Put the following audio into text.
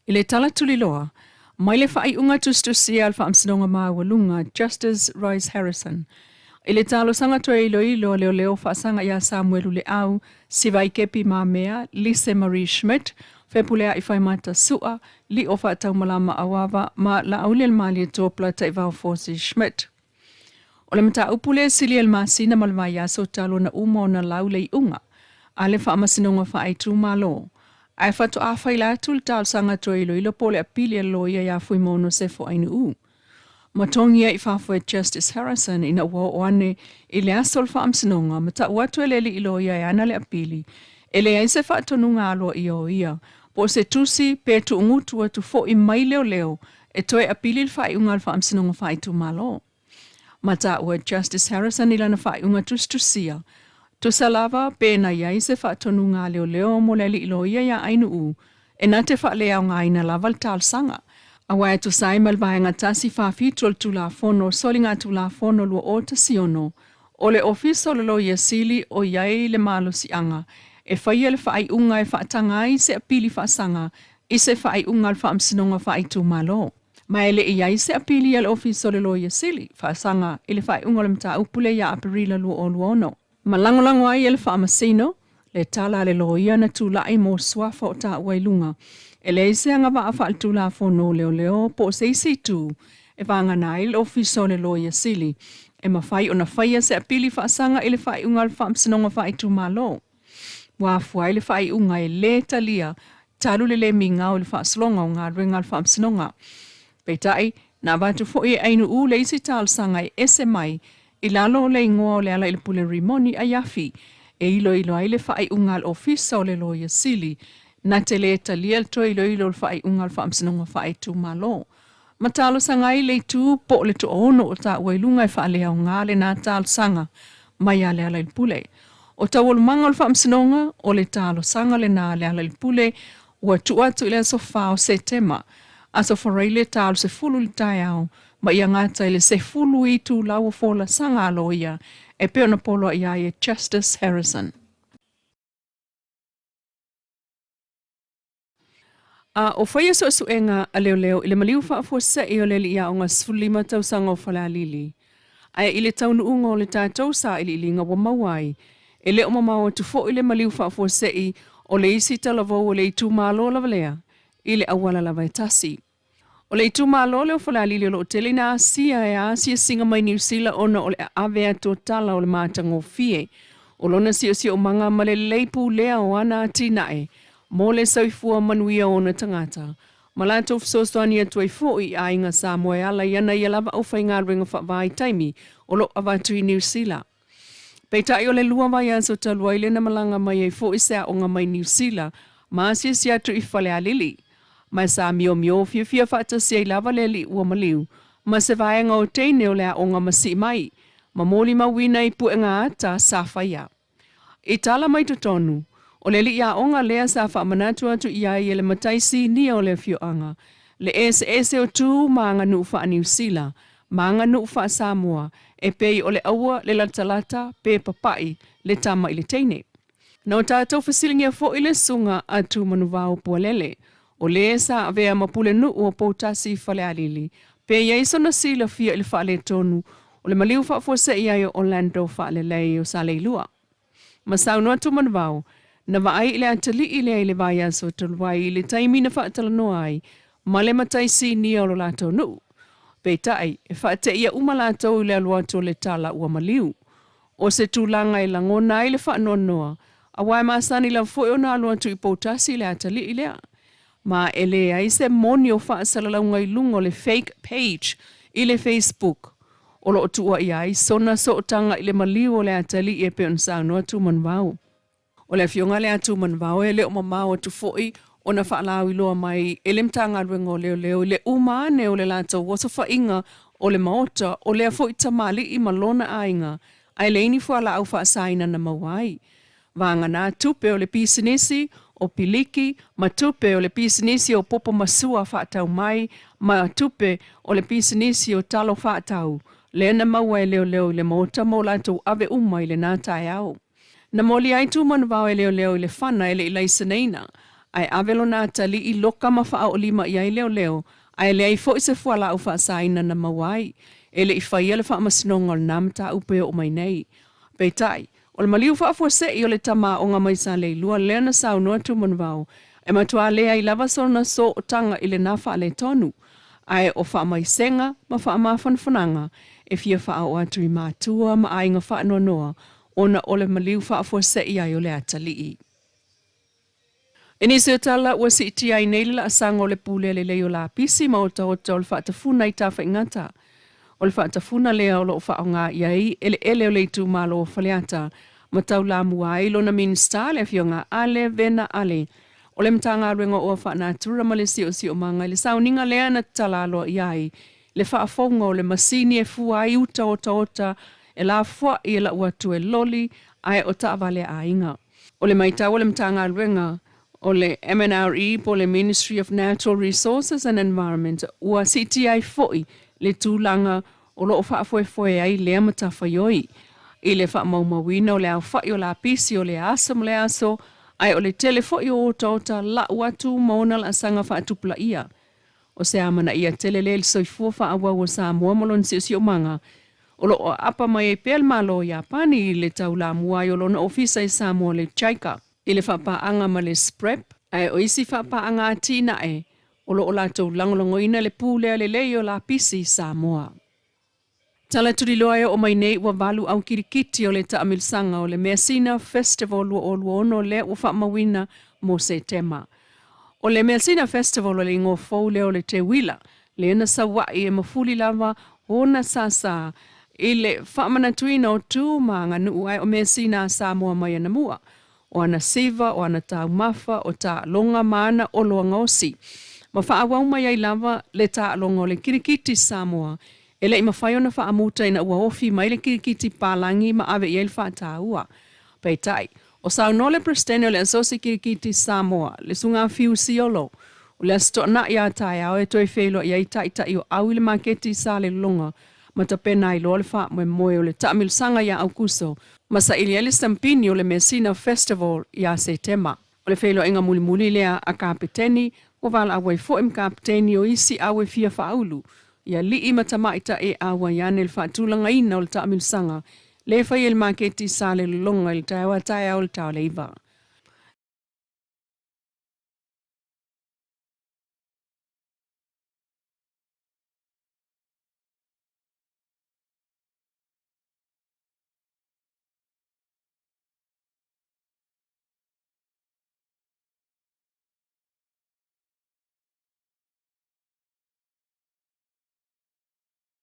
I le tala tuliloa, mai le faaiuga tusitusia a le Faamasinoga Maualuga, Justice Royce Harrison, i le talosaga toe iloilo a leoleo faasaga ia Samuelu Leau, Sivaikepi Mamea, Lise Marie Schmidt, Fepuleai Faimata Su'a, Lio Faataumalama Auava ma Laaulialemalietoa Polataivao Fosi Schmidt. O le mataupu lea e silia i le masina ma le vaiaso talu ona uma ona lau le iuga a le Faamasinoga Faaitumalo, ae faatoa faila atu le talosaga toe iloilo po o le apili a le loia ia Fuimaono Sefo Ainuu. Ma togi ai i fafo e Justice Harrison ina ua oo ane i le aso o le faamasinoga ma tau atu e le alii loia e ana le apili e leai se faatonuga aloaia o ia po o se tusi pe tuugutu atu foi mai leoleo e toe apili le faaiuga a le Faamasinoga Faaitumalo. Ma taua e Justice Harrison i lana faaiuga tusitusia, tusa lava pe na i ai se faatonuga a leoleo mo le alii loia ia Ainuu e na te faaleaogaina lava le talosaga, aua e tusa ai ma le Vaega 147 o le Tulafono Soligatulafono 2016, o le Ofisa o le Loia Sili o i ai le malosiaga e faia le faaiuga e faataga ai se apili faasaga i se faaiuga a le Faamasinoga Faaitumalo. Ma e le i i ai se apili a le Ofisa o le Loia Sili faasaga i le faaiuga o le mataupu lea ia Aperila 2026. Ma lagolago ai e le Faamasino le tala a le loia na tulai mo suafa o taua i luga, e leai se agavaa faaletulafono o leoleo po o se isi itu e vagana ai le Ofisa o le Loia Sili e mafai ona faia se apili faasaga i le faaiuga a le Faamasinoga Faaitumalo. Ua afua ai le faaiuga e lē talia talu le lē migao i le faasologa o galuega a le Faamasinoga. Peitai, na avatu foi e Ainuu le isi talosaga e ese mai i lalo o le igoa o Lealailepule Rimoni Aiafi e iloilo ai le faaiuga a le Ofisa o le Loia Sili na te lē talia le toe iloilo o le faaiuga a le Faamasinoga Faaitumalo. Ma talosaga ai le itu po o le toaono o taua i luga e faaleaoga lena talosaga mai a Lealailepule. O taualumaga o le Faamasinoga, o le talosaga lena a Lealailepule ua tuu atu i le aso 4 o Setema, aso Faraile 30 i le taeao, ma ia gata i le 10 itulau o folasaga a loia e pei ona poloaia ai e Justice Harrison. A o faia suesuega a leoleo i le maliu faafuasei o le alii aoga 15 tausaga o Falealili, ae i le taunuuga o le tatou sailiiliga ua maua ai, e le o mamao atu foi le maliu faafuasei o le isi talavou o le itumalo lava lea i le auala lava e tasi. O le itumalo lea o Falealili o lo o tele ina asia e asiasiga mai Niu Sila ona o le aave atu o tala o le matagofie o lona siosiomaga ma le lelei pulea o ana atinae mo le soifua manuia o ona tagata ma latou fesoasoani atu ai foi i aiga Samoa e ala i ana ia lava aufaigaluega faavaitaimi o lo o avatu i Niu Sila. Peitai o le lua vaiaso talu ai lea na malaga mai ai foi se aoga mai Niu Sila ma asiasi atu i Falealili. Ma sa miomio fiafia faatasi ai lava le alii ua maliu ma se vaega o teine o le aoga ma sii mai ma molimauina i puega ata sa faia. I tala mai totonu, o le alii aoga lea sa faamanatu atu i ai e le matai sinia o le afioaga le eseese o tu ma aganuu faa-Niu Sila ma aganuu faa-Samoa e pei o le aua le latalata pe papai le tama i le teine. Na o tatou fesiligia foi le susuga a Tumanuvao Pualele, o le sa avea ma pulenuu o Poutasi i Falealili, pe i ai sona silafia i le faaletonu o le maliu faafuasei ai o Orlando Faalelei o Saleilua. Ma saunoa Tumanuvao, na vaai i le atalii lea i le vaiaso talu ai i le taimi na faatalanoa ai ma le matai sinia o lo latou nuu. Peitai, e faateia uma latou i le alu atu o le tala ua maliu. O se tulaga e lagona ai le faanoanoa, aua e masani lava foi ona alu atu i Poutasi le atalii lea. Ma e leai se moni o faasalalauga i luga o le fake page i le Facebook o lo o tuuaia ai sona sootaga i le maliu o le atalii e pei ona saunoa Tumanuvao. O le afioga lea a Tumanuvao e le o mamao atu foi ona faalauiloa mai e le Matagaluega o Leoleo i le uma ane o le latou osofaiga o le maota o lea foi tamalii ma lona aiga ae leai ni fualaau faasaina na maua ai. Vagana tupe o le pisinisi o piliki ma tupe o le pisinisi o popo masua faatau mai ma tupe o le pisinisi o talo faatau lea na maua e leoleo i le maota mo latou ave uma i lena taeao. Na moli ai Tumanuvao e leoleo i le fana e le i laiseneina. Ae ave lona atalii loka ma faaoolima i ai leoleo, ae leai foi se fualaau faasaina na maua ai. E le i faia le faamasinoga o lena mataupu e oo mai nei. Peitai, o le maliu faafuasei o le tamaoga mai Saleilua lea na saunoa Tumanuvao, e matua leai lava sona sootaga i lena faaletonu, ae o faamaisega ma faamafanafanaga e fia faaoo atu i matua ma aiga faanoanoa ona o le maliu faafuasei ai o le atalii. I nisi o tala ua siitia ai nei le laasaga o le pulea lelei o lapisi ma otaota o le faatafuna i Tafaigata. O le faatafuna lea o lo o faaaoga i ai eleele o le itumalo o Faleata ma taulamua ai lona Minisita le Afioga Ale Vena Ale o le Matagaluega o Oa Faanatura ma le Siosiomaga i le sauniga lea na tatala aloaia ai le faafouga o le masini e fua ai uta otaota e lafoai e lau atu e loli ae o taavale a aiga. O le matau a le Matagaluega o le MNRE po o le Ministry of Natural Resources and Environment ua siitia ai foi le tulaga o lo o faafoefoe ai lea matafaioi i le faamaumauina o le aofai o lapisi o lea aso ma lea aso, ae o le tele foi o otaota lau atu ma ona laasaga faatupulaia. O se amanaia tele lea i le soifua faaauau o Samoa ma lona siosiomaga, o lo o aapa mai ai pea le Malo o Iapani i le taulamua ai o lona ofisa i Samoa le JICA i le faapaaga ma le SPREP, ae o isi faapaaga atinae o lo o latou lagolagoina le pulea lelei o lapisi i Samoa. Tala tuliloa e oo mai nei ua valu au kilikiti o le taamilisaga o le Measina Festival 2026 lea ua faamauina mo Setema. O le Measina Festival o le igoa fou lea o le Teuila, lea na saua'i e mafuli lava ona sāsā i le faamanatuina o tu ma aganuu ae o measina a Samoa mai anamua, o ana siva, o ana taumafa, o taaloga ma ana oloa gaosi. Ma faaauau mai ai lava le taaloga o le kirikiti Samoa e le i mafai ona faamuta ina ua ofi mai le kirikiti palagi ma ave i ai le faataua. Peitai, o saunoa le Peresetene o le Asosi Kirikiti Samoa, le Susuga Fiu Siolo, o le Aso Toonai a taeao e toe feiloai ai taitai o au i le maketi i Salelologa ma tapena ai loa le faamoemoe o le taamilosaga ia Aukuso ma saili ai le sampini o le Measina Festival ia Setema. O le feiloaiga mulimuli lea a Kapeteni, ua valaau ai foi ma Kapeteni o isi au e fia faaulu i alii ma tamaitai e auai ane i le faatulagaina o le taamilosaga lea e fai ai le maketi i Salelologa i le taeao a taeao i le ta o le 9.